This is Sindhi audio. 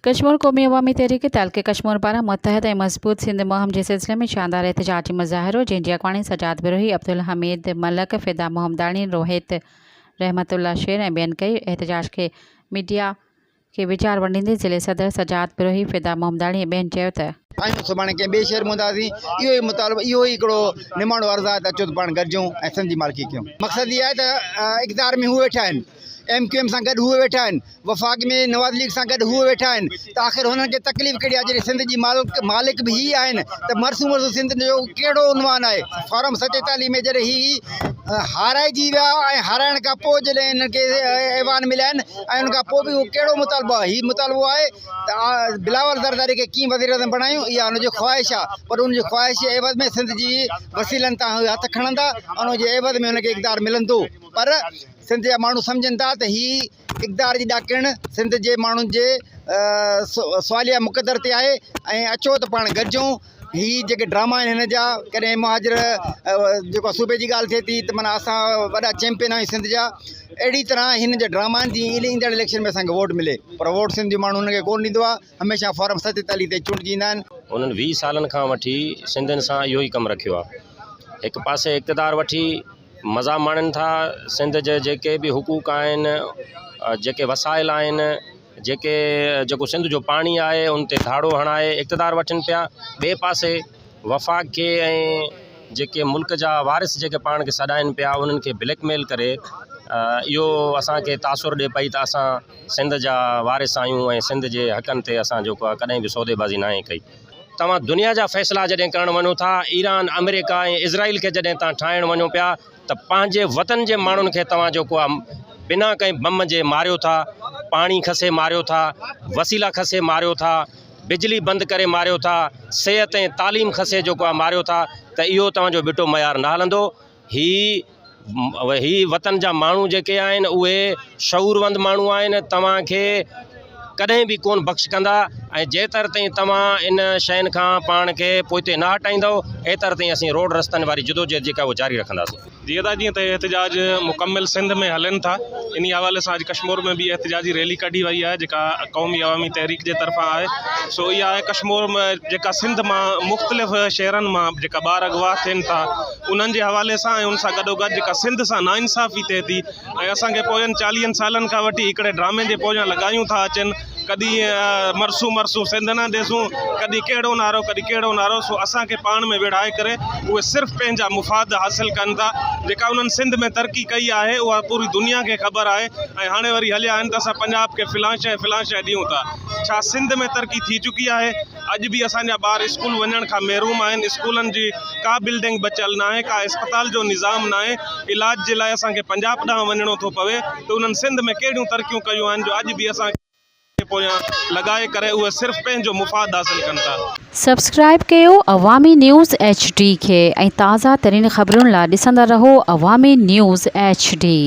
ڪشمور قومي عوامي تحريڪ تعلقي ڪشمور پاران متحد ۽ مضبوط سنڌ مهم جي سلسلي ۾ شاندار احتجاجي مظاهرو جنهن جي اڳواڻي سجاد بروهي، عبدالحميد ملڪ، فدا محمداڻي، روهيت رحمت الله شير ۽ ٻين ڪئي. احتجاج کي ميڊيا کي ويچار ونڊيندي ضلعي صدر سجاد بروهي، فدا محمداڻي ۽ ٻين چيو ته. آهيون سڀاڻي ڪنهن ٻئي شهر ۾ هونداسين اهو ئي مطالبو اهو ئي هڪڙو نماڻو عرض آهي ته اچو ته پاڻ گڏجون ۽ سنڌ جي مالڪي ڪيون مقصد اهو آهي ته اقتدار ۾ هو ويٺا آهن ايم ڪيو ايم سان گڏ هو ويٺا آهن وفاق ۾ نواز ليگ سان گڏ هو ويٺا آهن ته آخر هنن کي تڪليف ڪهڙي آهي جڏهن سنڌ جي مالڪ مالڪ به هي آهن ته مرسون مرسون سنڌ جو ڪهڙو عنوان آهي فارم 47 ۾ جڏهن هي هارائجي ويا ۽ هارائڻ کان پوء جڏهن هنن کي ايوان مليا آهن ۽ ان کان پوء به اهو ڪهڙو مطالبو آهي هي مطالبو آهي ته بلاول زرداري کي ڪيئن وزيراعظم بڻايون اها هن جي خواهش آهي پر ان جي خواهش جي عيوض ۾ سنڌ جي وسيلن تان هو هٿ کڻندا ان جي عيوض ۾ هن کي اقتدار ملندو پر سنڌ جا ماڻهو سمجهن ٿا ته هي اقتدار جي ڏاڪڻ سنڌ جي ماڻهن جي سواليه مقدر تي آهي ۽ اچو ته پاڻ گڏجون هي جيڪي ڊراما آهن هن جا ڪڏهن مهاجر جيڪو صوبي جي ڳالهه ٿئي ٿي ته معنيٰ اسان وڏا چيمپين آهيون سنڌ جا اهڙي طرح هن جا ڊراما آهن جيئن ايندڙ اليڪشن ۾ اسانکي ووٽ ملي پر ووٽ سنڌ جو ماڻهو هن کي ڪونه ڏيندو آهي هميشه فارم 47 تي چونڊجي ايندا آهن. انهن 20 سالن کان وٺي سنڌين سان اهو ئي ڪم رکيو آهي هڪ پاسي اقتدار وٺي مزا ماڻين ٿا سنڌ جي جيڪي به حقوق آهن جيڪي وسائل آهن جيڪي جيڪو سنڌ جو پاڻي آهي ان تي ڌاڙو هڻائي اقتدار وٺن پيا ٻئي پاسي وفاق کي ۽ جيڪي ملڪ جا وارث جيڪي پاڻ کي سڏائن پيا انهن کي بليڪ ميل ڪري اهو اسانکي تاثر ڏي پئي ته اسان سنڌ جا وارث آهيون ۽ سنڌ جي حقن تي اسان جيڪو آهي ڪڏهن به سوديبازي ناهي ڪئي. توهان دنيا جا فيصلا جڏهن ڪرڻ وڃو ٿا، ايران، آمريڪا ۽ اسرائيل کي جڏهن توهان ٺاهڻ وڃو پيا ته پنهنجي وطن جي ماڻهن کي توهان جيڪو آهي بنا ڪنهن بم جي ماريو ٿا، پاڻي کسي ماريو ٿا، وسيلا کسي ماريو ٿا، بجلي بند ڪري ماريو ٿا، صحت ۽ تعليم کسي جيڪو آهي ماريو ٿا ته اهو توهان جو ٻٽو معيار نه هلندو. هي هي وطن جا ماڻهو جيڪي آهن اهي شعوروند ماڻهو آهن توهان کي ڪڏهن به ڪونه بخش ڪندا ۽ جيتر تائين توهان ان شين کان پاڻ کي پوئتي نه هٽائيندؤ ايتر تائين اسين روڊ رستن واري جدوجهد جيڪا اها جاري رکنداسين. جي ادا جيئن ته احتجاج مڪمل سنڌ ۾ هلن ٿا انهي حوالي سان اڄ ڪشمور ۾ به احتجاجي ريلي ڪڍي وئي آهي جيڪا قومي عوامي تحريڪ جي طرفان آهي سو اها آهي ڪشمور ۾ جيڪا سنڌ مان مختلف شهرن مان جيڪا ٻار اغوا ٿين ٿا انهن جي حوالي سان ۽ ان سان گڏوگڏ جيڪا سنڌ سان ناانصافي ٿئي ٿي ۽ اسان کي پوين چاليهن سالن کان وٺي هڪڙي ڊرامي جي پويان لڳايون ٿا اچن ڪڏهن مرسون مرسون سنڌ نه ڏيسون ڪڏهن ڪهڙو نعرو ڪڏهن ڪهڙو نعرو سو اسان کي پاڻ ۾ وڙهائي ڪري اهي صرف پنهنجا مفاد حاصل ڪن ٿا جيڪا انهن سنڌ ۾ ترقي ڪئي آهي اها پوري دنيا کي خبر آهي ۽ هاڻي وري هليا آهن ته اسان پنجاب کي فلان شيء فلان شيء ڏيون ٿا ڇا سنڌ ۾ ترقي ٿي چڪي آهي اڄ به اسان جا ٻار اسڪول وڃڻ کان محروم آهن اسڪولن جي ڪا بلڊنگ بچيل ناهي ڪا اسپتال جو نظام ناهي علاج جي لاء اسان کي پنجاب ڏانهن وڃڻو ٿو پوي ته انهن سنڌ ۾ ڪهڙيون ترقيون ڪيون آهن جو اڄ به اسان کي پويان لڳائي ڪري اهي صرف پنهنجو مفاد حاصل ڪن ٿا. سبسڪرائيب ڪيو عوامي نيوز ايڇ ڊي کي ۽ تازه ترين خبرن لا ڏسندا رهو عوامي نيوز ايڇ ڊي.